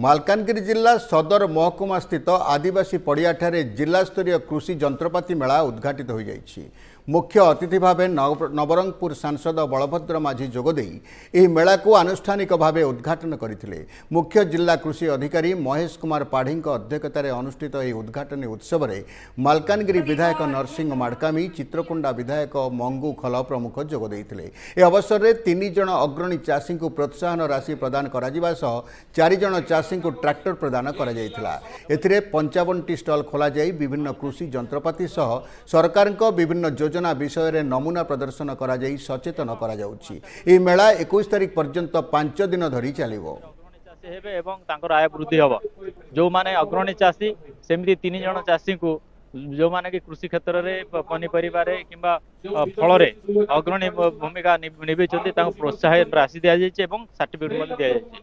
ମାଲକାନଗିରି ଜିଲ୍ଲା ସଦର ମହକୁମା ସ୍ଥିତ ଆଦିବାସୀ ପଡ଼ିଆଠାରେ ଜିଲ୍ଲାସ୍ତରୀୟ କୃଷି ଯନ୍ତ୍ରପାତି ମେଳା ଉଦ୍ଘାଟିତ ହୋଇଯାଇଛି। ମୁଖ୍ୟ ଅତିଥି ଭାବେ ନବରଙ୍ଗପୁର ସାଂସଦ ବଳଭଦ୍ର ମାଝୀ ଯୋଗଦେଇ ଏହି ମେଳାକୁ ଆନୁଷ୍ଠାନିକ ଭାବେ ଉଦ୍ଘାଟନ କରିଥିଲେ। ମୁଖ୍ୟ ଜିଲ୍ଲା କୃଷି ଅଧିକାରୀ ମହେଶ କୁମାର ପାଢ଼ୀଙ୍କ ଅଧ୍ୟକ୍ଷତାରେ ଅନୁଷ୍ଠିତ ଏହି ଉଦ୍ଘାଟନୀ ଉତ୍ସବରେ ମାଲକାନଗିରି ବିଧାୟକ ନରସିଂହ ମାଡ଼କାମୀ, ଚିତ୍ରକୋଣ୍ଡା ବିଧାୟକ ମଙ୍ଗୁ ଖଲ ପ୍ରମୁଖ ଯୋଗ ଦେଇଥିଲେ। ଏହି ଅବସରରେ 3 ଜଣ ଅଗ୍ରଣୀ ଚାଷୀଙ୍କୁ ପ୍ରୋତ୍ସାହନ ରାଶି ପ୍ରଦାନ କରାଯିବା ସହ 4 ଜଣ ଚାଷୀଙ୍କୁ ଟ୍ରାକ୍ଟର ପ୍ରଦାନ କରାଯାଇଥିଲା। ଏଥିରେ 55ଟି ଷ୍ଟଲ୍ ଖୋଲାଯାଇ ବିଭିନ୍ନ କୃଷି ଯନ୍ତ୍ରପାତି ସହ ସରକାରଙ୍କ ବିଭିନ୍ନ ଯୋଜନା ବିଷୟରେ ନମୁନା ପ୍ରଦର୍ଶନ କରାଯାଇ ସଚେତନ କରାଯାଉଛି। ଏହି ମେଳା 21 ତାରିଖ ପର୍ଯ୍ୟନ୍ତ 5 ଦିନ ଧରି ଚାଲିବ। ଚାଷୀ ହେବେ ଏବଂ ତାଙ୍କର ଆୟ ବୃଦ୍ଧି ହେବ ଯେଉଁମାନେ ଅଗ୍ରଣୀ ଚାଷୀ, ସେମିତି 3 ଜଣ ଚାଷୀଙ୍କୁ ଯେଉଁମାନେ କି କୃଷି କ୍ଷେତ୍ରରେ ପନିପରିବାରେ କିମ୍ବା ଫଳରେ ଅଗ୍ରଣୀ ଭୂମିକା ନିଭେଇଛନ୍ତି, ତାଙ୍କୁ ପ୍ରୋତ୍ସାହନ ରାଶି ଦିଆଯାଇଛି ଏବଂ ସାର୍ଟିଫିକେଟ ମଧ୍ୟ ଦିଆଯାଇଛି।